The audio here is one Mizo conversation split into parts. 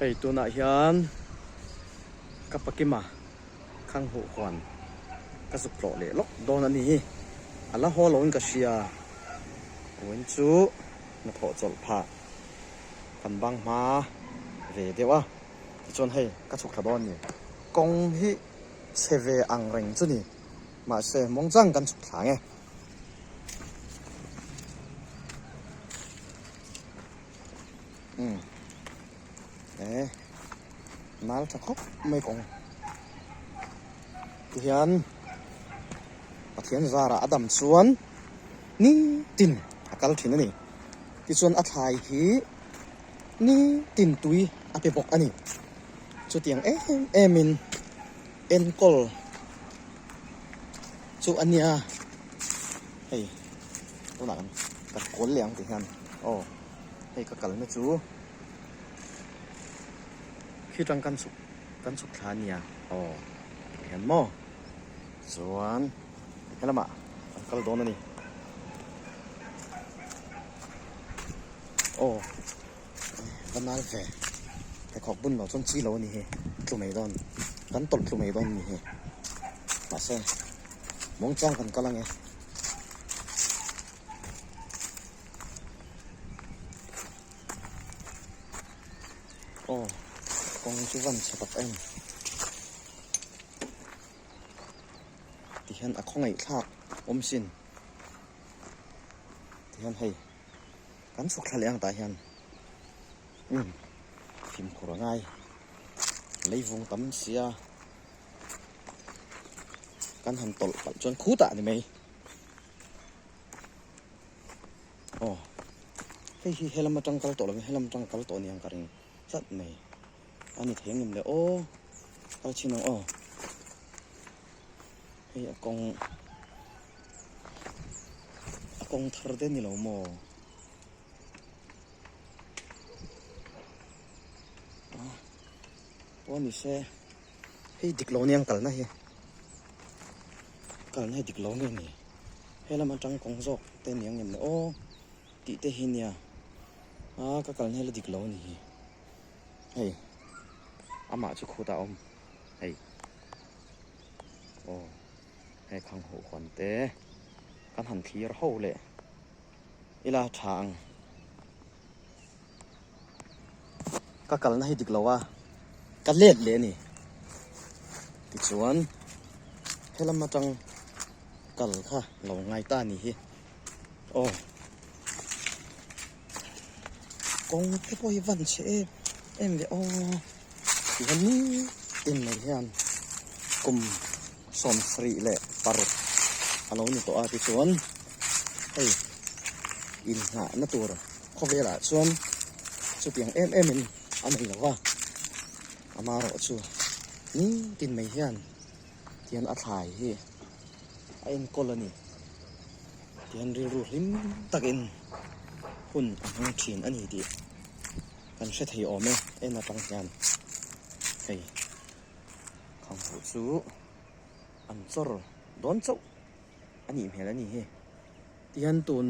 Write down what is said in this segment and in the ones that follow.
Hei tunah hian ka pakima khang huh huan ka zuk tlawh leh lawk dawn a ni. A la haw loin ka hria. Vawiin chu hnathawh chawlh phah kan bang hma ve deuh a. Tichuan hei ka chhuk thla dawn a ni. Kawng hi chhe ve ang reng chu ni. Mahse mawngchang kan chhuk thla ang e. Umm e nal tha khawp mai kawng tihian Pathian zarah a dam chuan nitin a kal thin a ni tichuan a thlai hi nitin tui a pe bawk a ni chutiang em em in enkawl chu a nia hei tunah kan kan kawl leh ang tihian aw. Hei ka kalna chu khi tang kan chhuk kan chhuk thla ania aw hian maw chuan helamah an kal dawn a ni aw va nal ve pheikhawk bun lo chuan chi lo a ni hi tlu mai dawn kan tawlh tlu mai dawn a ni hi mahse muangchang kan kal ange. Aw kawng chu van chhe tak em tihian a khawngaih thlak awm sin tihian hei kan chhuk thla leh ang tah hian umm fimkhur a ngai leivung tam sia kan han tawlh palh chuan khutah a ni mai. Aw hei hi helam atang kal tawh lovin helam atang kal tawh aniang ka ring tlat mai a ni thei angem le aw kal chhin ang aw hei a kawng a kawng thar te ni lo maw a pawh ni se hei dik lo aniang kalna hi kalna hi dik lo nge ni. He lam atang kawng zawk te ni ang em le aw tih te hi nia a ka kalna hi la dik lo a ni hi hei amah chu khutah a awm hei aw hei khang huh huan te kan han thlir ho leh ila tha ang ka kalna hi dik lo a ka let leh a ni tichuan helam atang kal kha lo ngai ta a ni hi aw kawng te pawh hi van chhe em em ve aw tihian nitin mai hian kum 76 a lo ni tawh a tichuan hei inngahna tur khawvelah chuan chutiang em em in a nei lo va amaherawh chu nitin mai hian tihian a thlai hi a enkawl a ni tihian rilru hlim takin hun a hmang thin a ni tih kan hre thei awm e en atang hian hei. Khanghu chu an chawr dawn chauh a nih hmel a ni hi. Tihian tun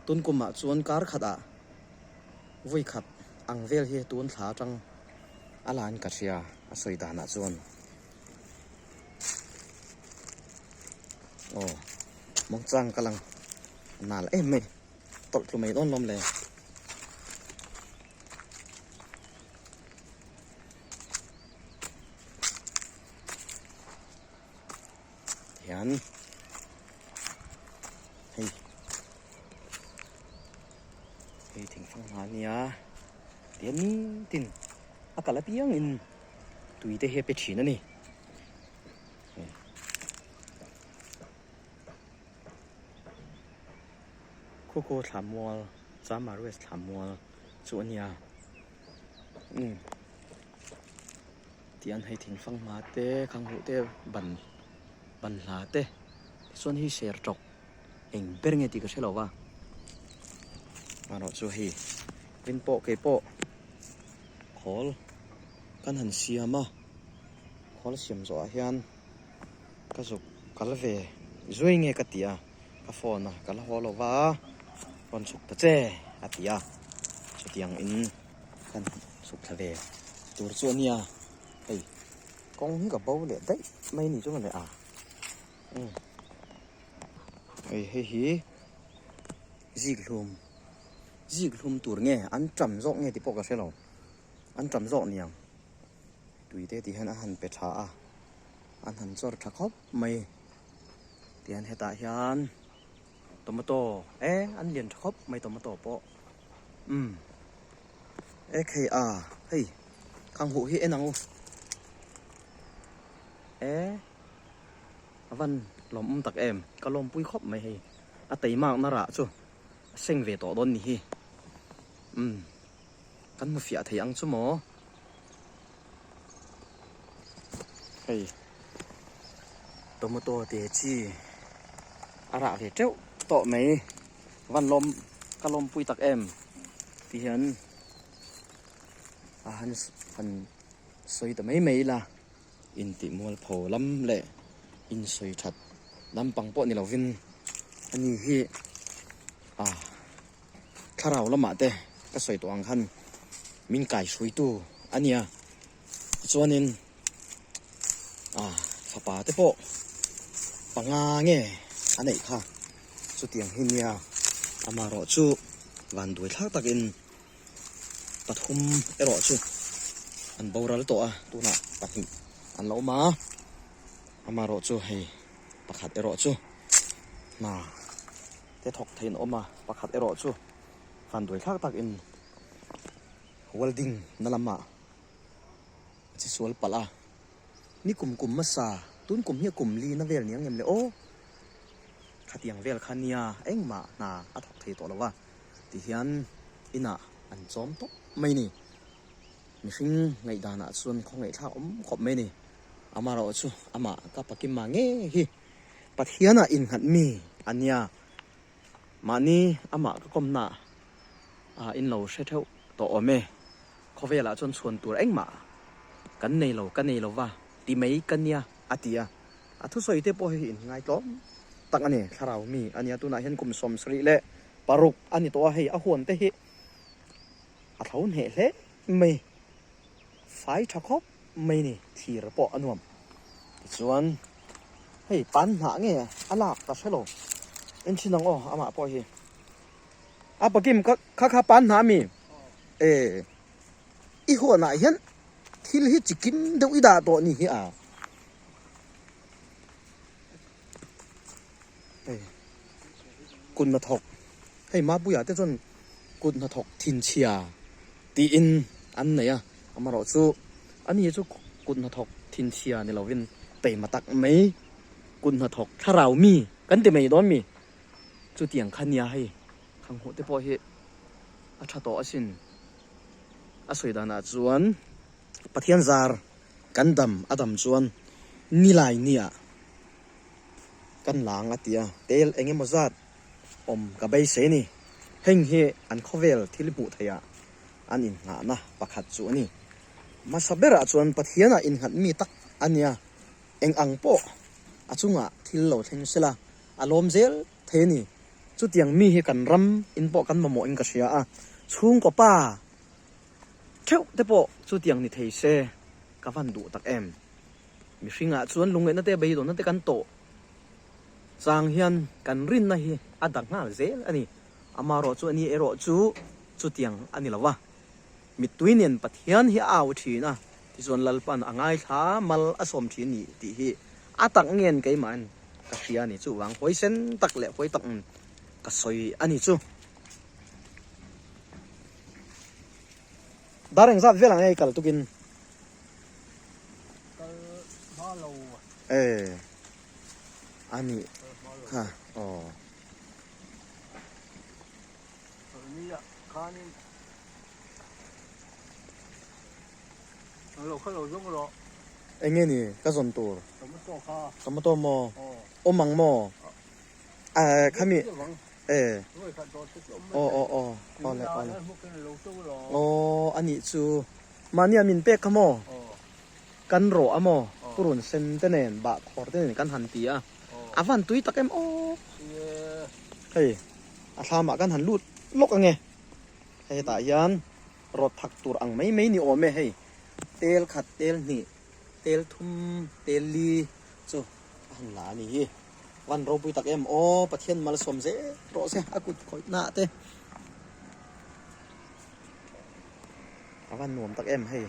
tun kumah chuan kar khatah vawi khat ang vel hi tun thla atang a la in ka hria a sawi danah chuan. Aw mawngchang ka lang nal em mai tawlh tlu mai dawn lawm le. Hian hei hei thingfang hma ania tian nitin a kal apiangin tui te hi a pe thin a ni. Khukaw thla mual Chama West thla mual chu a nia. Umm tihian hei thing fang hma te khang huh te ban ban hla te tichuan hei ser tawk eng ber nge tih ka hre lo va amaherawhchu hei vin pawh kei pawh khawl kan han siam a khawl siam zawh ah hian ka zuk kal ve zui nge ka ti a. Ka phone a ka la haw lo va rawn chhuk ta che a ti a chutiang in kan Chhuk thla ve tur chu a nia hei kawng hi ka bo leh daih mai ni chu mawle a umm hei hei hi zik hlum zik hlum tur nge an tam zawk nge tih pawh ka hre lo an tam zawk niang tui te ti hian a han pe tha a an han chawr tha khawp mai tihian hetah hian tomato e an lian tha khawp mai tomato pawh umm e khei a hei khang huh hi en ang u e a van lawmawm tak em ka lawmpui khawp mai hei a teimak na rah chu a seng ve tawh dawn ni hi umm kan hmu fiah thei ang chu maw hei tomato te chi a rah ve teuh tawh mai van lawm ka lawmpui tak em ti hian a han han sawi ta mai mai ila intih mualpho lam leh insawi that lampang pawh ni lovin ani hi a thlarau lamah te ka sawi tawh ang khan min kaihruaitu a nia tichuanin ah fapa te pawh panga nge a neih kha chutiang hi nia amaherawh chu vanduai thlak takin pathum erawh chu an boral tawh a tunah pahnih an lo awm a amaherawh chu hei pakhat erawh chu hna te thawk theiin a awm a pakhat erawh chu vanduai thlak takin welding na lamah a chi sual palh a ni kum kum hmasa tun kum hi a kum li na vel ni ang em le aw khatiang vel kha nia engmah hna a thawk thei tawh lo va tihian inah an chawm tawp mai ni mihring ngaihdanah chuan khawngaihthlak awm khawp mai ni amaherawhchu chu amah ka pakima nge hi Pathianah innghat mi a nia. Mahni amah ka kawmna ah in lo hre theuh tawh awm e. Khawvelah chuan chhuan tur engmah kan nei lo, ka nei lo va ti mai ka nia a ti a. A thusawi te pawh hi inngai tlawm tak a ni. Thlarau mi a nia. Tunah hian kum 76 a ni tawh a, hei a huan te hi a tho hneh hle mai. Fai tha khawp mai ni, thlir pawh a nuam. Tichuan hei pan hnah nge a lak ka hre lo, en thin ang aw amah pawh hi. A pakim kha kha pan hnah ami? E i huanah hian thil hi chikim deuh i dah tawh ni hi a. Hei kut hnathawk hei Mapuia te chuan kut hnathawk thinchhia tiin an nei a amaherawh chu ani chu kut hnathawk thinchhia ni lovin taima tak mai kut hnathawk thlarau mi kan ti mai dawn mi chutiang kha nia hei khanghuh te pawh hi a tha tawh asin a sawi danah chuan Pathian zar kan dam a dam chuan nilai nia. Kan lang a ti a, tel eng emaw zat awm ka beisei a ni. Heng hi an khawvel thil hmuh theihah an innghahna pakhat chu a ni. Hmasa berah chuan Pathianah innghat mi tak a nia, eng ang pawh a chungah thil lo thleng sela a lawm zel thei a ni. Chutiang mi hi kan ram in pawh kan mamawhin ka hria a, chhungkaw pa theuh te pawh chutiang ni thei se ka van duh tak em. Mihringah chuan lungngaihna te beidawnna te kan tawh chang hian kan rinna hi a dak nghal zel a ni. Amaherawh chu a ni erawh chu chutiang a ni lo va. Mittui nen Pathian hi a au thin a, tichuan Lalpan a ngaithla mal a sawm thin ni tih hi a tak ngen keimahin ka hria a ni. Chuvang huaisen tak leh huai tak ka sawi a ni chu. Dar engzat vel ang ei kal tukin? Kal hma lo. E ani kha aw. Nia khanin lo kha lo zawng rawh. Enge ni ka zawn tur? Tomato kha. Tomato maw? Awm ang maw? Eh khami eh. Aw aw aw awle awle. Aw anih chu. Mahnia min pek kha maw? Kan rawh a maw? Purun sen te nen bahkhawr te nen kan han ti a. A van tui tak em aw. Hei a thlamah kan han lut lawk ange. Hei hetah hian. Rawt thak tur ang mai mai ni awm e hei. Tel khat, tel hnih, tel thum, tel li chu a han la a ni hi. Van ropui tak em aw, Pathian malsawm zel rawh se a kut khawih na te. A van nuam tak em hei.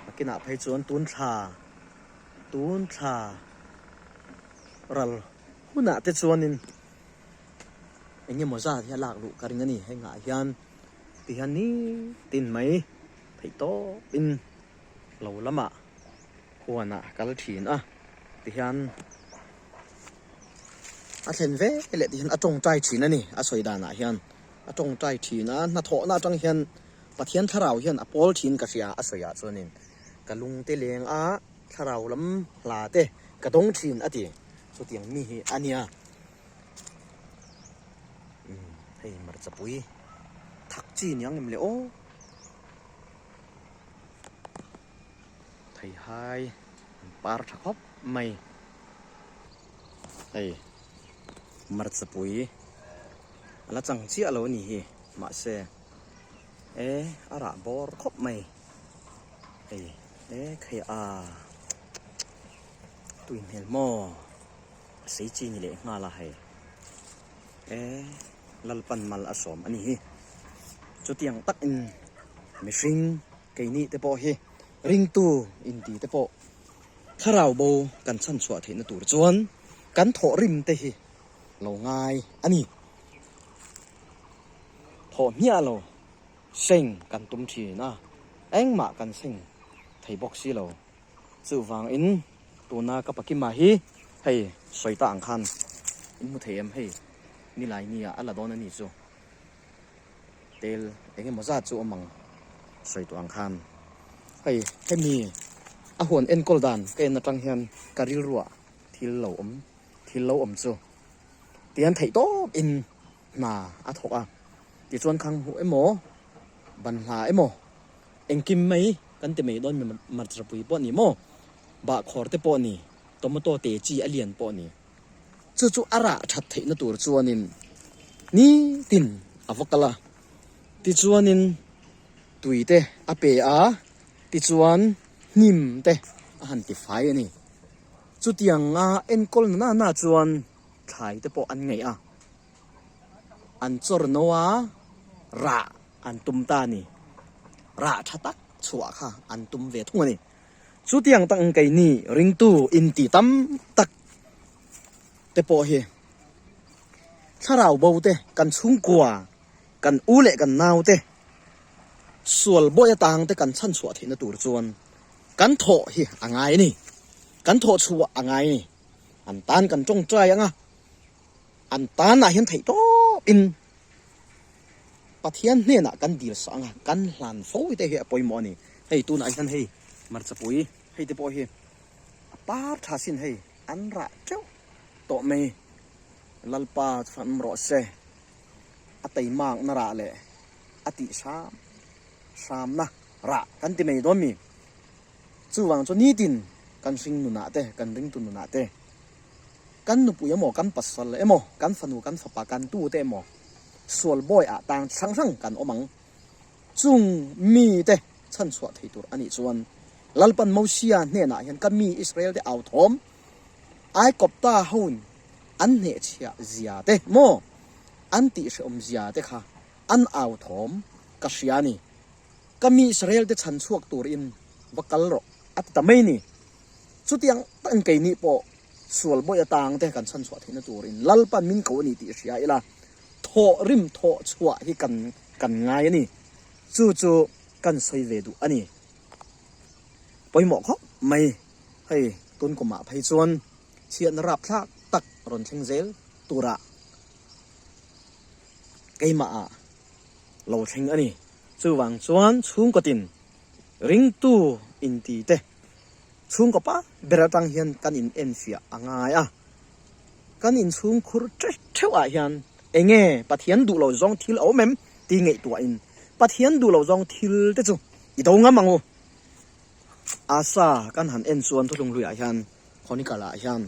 A kinah phei chuan tun thla, tun thla ral hunah te chuanin eng emaw zat hi a lak luh ka ring a ni. Hei ngah hian ti hian nitin mai theih tawpin lo lamah huanah kal thin a ti hian a thlen ve leh ti hian a tawngtai thin a ni a sawi danah hian a tawngtai thin a hnathawhna atang hian Pathian thlarau hian a pawl thin ka hria a sawiah chuanin ka lungte leng a thlarau lam hla te ka dawng thin a ti chutiang mi hi a nia. Umm hei hmarchapui thak chi niang em le aw theihai an par tha khawp mai hei hmarchapui a la chang chiah lo a ni hi mahse e a rah bawr khawp mai hei e khei a tui hmel maw. A sei chi ni leh nghal a hei. E Lalpan mal a sawm a ni hi. Chutiang takin mihring keini te pawh hi ringtu inti te pawh thlarau bo kan chhan chhuah theihna tur chuan kan thawh rim te hi lo ngai a ni. Thawh hmiah lo seng kan tum thin a, engmah kan seng thei bawk si lo. Chuvangin tuna ka pakima hi hei sawi ta ang khan in hmu thei em hei nilai nia a la dawn a ni chu tel eng emaw zat chu awm ang sawi tawh ang khan hei hemi a huan enkawl dan ka en atang hian ka rilruah thil lo awm thil lo awm chu tihian theih tawp in hna a thawk a tichuan khang hmuh emaw ban hla emaw Engkim mai kan ti mai dawn mi marchapui pawh ni maw? Bahkhawr te pawh ni, tomato te chi a lian pawh ni. Chu chu a rah that theihna tur chuanin nitin a va kal a, tichuanin tui te a pe a, tichuan hnim te a han ti fai a ni. Chutianga enkawl na na chuan thlai te pawh an ngaih a, an chawr no a, rah an tum ta a ni. Rah tha tak chhuah kha an tum ve thung a ni. Chutiang tak ang keini ringtu inti tam tak te pawh hi thlarau bo te kan chhungkua, kan u leh kan nau te sual bawi atang te kan chhan chhuah theihna tur chuan kan thawh hi a ngai a ni. Kan thawh chhuah a ngai a ni. An tan kan tawngtai ang a, an tanah hian theih tawp in Pathian hnenah kan dil sak ang a, kan hlan fo te hi a pawimawh a ni. Hei tunah hian hei hmarchapui hei te pawh hi a par tha sin hei an rah teuh tawh mai. Lalpa chu awm rawh se, a teimakna rah leh a tih hram hramna rah kan ti mai dawn mi. Chuvang chu nitin kan hring nunah te, kan ringtu nunah te Kan nupui emaw, kan pasal emaw, kan fanu, kan fapa, kan tute emaw sual bawi ah tang hrang hrang kan awm ang. Chung mite chhanchhuah thei tur a nih chuan Lalpan Mosia hnenah hian ka mi Israel te au thawm, Aikawpta hoin an hnehchhiah zia te maw, an tihhrehawm zia te kha an au thawm ka hria a ni. Ka mi Israel te chhanchhuak turin va kal rawh a ti ta mai ni. Chutiang takin keini pawh sual bawih atang te kan chhan chhuah theihna turin Lalpan min ko a ni tih hria ila, thawh rim thawh chhuah hi kan kan ngai a ni. Chu chu kan sawi ve duh a ni. Pawimawh khawp mai hei tun kumah phei chuan chhiatna rapthlak tak rawn thleng zel turah keimah ah lo thleng a ni. Chuvang chuan chhungkaw tin ringtu inti te Chhungkaw pa ber atang hian kan in enfiah a ngai a, kan inchhungkhur theuh theuh ah hian enge Pathian duh lo zawng thil a awm em tih ngaihtuahin Pathian duh lo zawng thil te chu i do ngam ang u. Asa kan han en chuan thuthlung hluiah hian Chronicle ah hian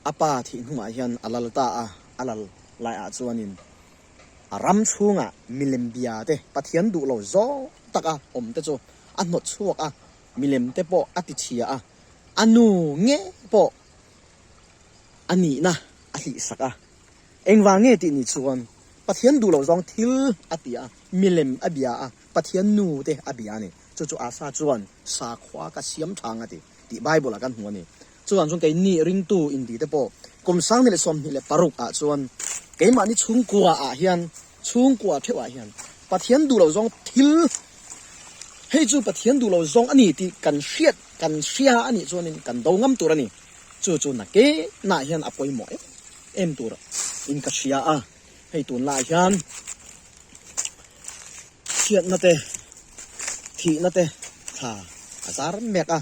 a pa thih hnungah hian a lal ta a, a lal laiah chuanin. A ram chhungah milem bia te Pathian duh lo zawng taka awm te chu a hnawt chhuak a, milem te pawh a ti chhia a, a nu nge pawh a nihna a hlihsak a. Engvang nge tih ni chuan Pathian duh lo zawng thil a ti a, milem a bia a, Pathian nu te a bia a ni. Chu chu Asa chuan sakhua ka siam tha ang a ti tih Bible ah kan hmu a ni. Chuvang chuan keini ringtu inti te pawh kum 2026 ah chuan keimahni chhungkua ah hian chhungkua theuh ah hian Pathian duh lo zawng thil hei chu Pathian duh lo zawng a ni tih kan hriat kan hria a nih chuanin kan do ngam tur a ni. Chu chu na ke nah hian a pawimawh em em tur in ka hria a, hei tunlai hian chhiatna te thihna te thla a zar mek a.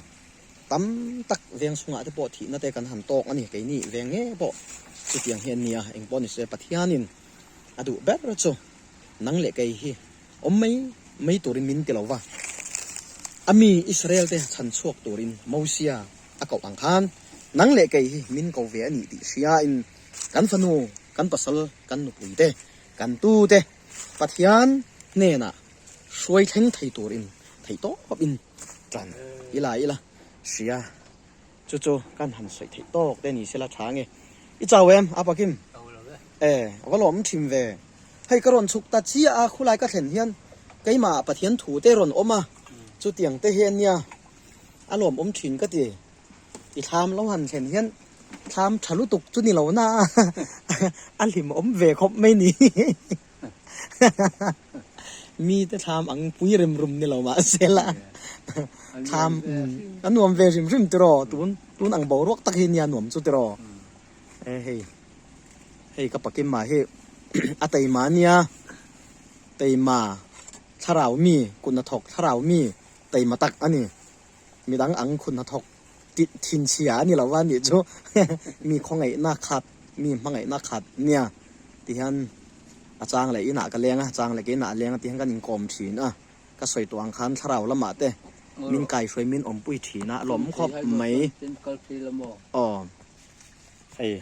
Tam tak veng chhungah te pawh thihna te kan han tawk a ni, keini veng nge pawh chutiang hi an nia, engpawh ni se Pathianin a duh ber chu nang leh kei hi awm mai mai turin min ti lo va, a mi Israel te chhan chhuak turin Mosia a koh ang khan nang leh kei hi min ko ve a nih tih hriain kan fanu, kan pasal, kan nupui te, kan tu te Pathian hnenah hruai thleng thei turin theihtawp in Tan ila ila hria chu chu kan han sawi theih tawk te ni sela tha nge i chau em a pakim e a va lawm thin ve hei ka rawn chhuk ta chiah a khulai ka thlen hian keimah Pathian thu te rawn awm a chutiang te hi ania a lawm awm thin ka ti i thlam lo han thlen hian thlam tha lutuk chu ni lo na a hlim awm ve khawp mai ni. Mi te thlam ang pui rem rum ni lo mah se la thlam a nuam ve hrim hrim tiraw tun tun ang boruak tak hi nia nuam chu tiraw e hei hei ka pakim mah hi a teima nia teima thlarau mi kut hnathawk thlarau mi teima tak a ni midang ang kut hnathawk tih thinchhia a ni lo va nih chu mi khawngaihna khat mi hmangaihna khat nia ti hian a chang leh inah ka leng a chang leh keinah a leng a ti hian kan inkawm thin a ka sawi tawh ang khan thlarau lamah te min kaihruai min awmpui thin a lawm khawp mai aw hei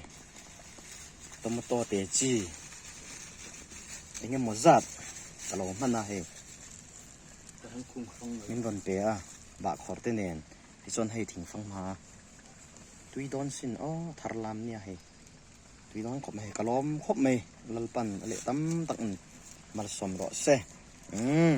tomato te chi engemaw zat ka lo hman a hei min rawn pe a bahkhawr te nen. Tichuan hei thingfang hma tui dawn sin aw thar lam nia hei tui dawn khawp mai hei ka lawm khawp mai Lalpan a leh tam tak in malsawm rawh se umm.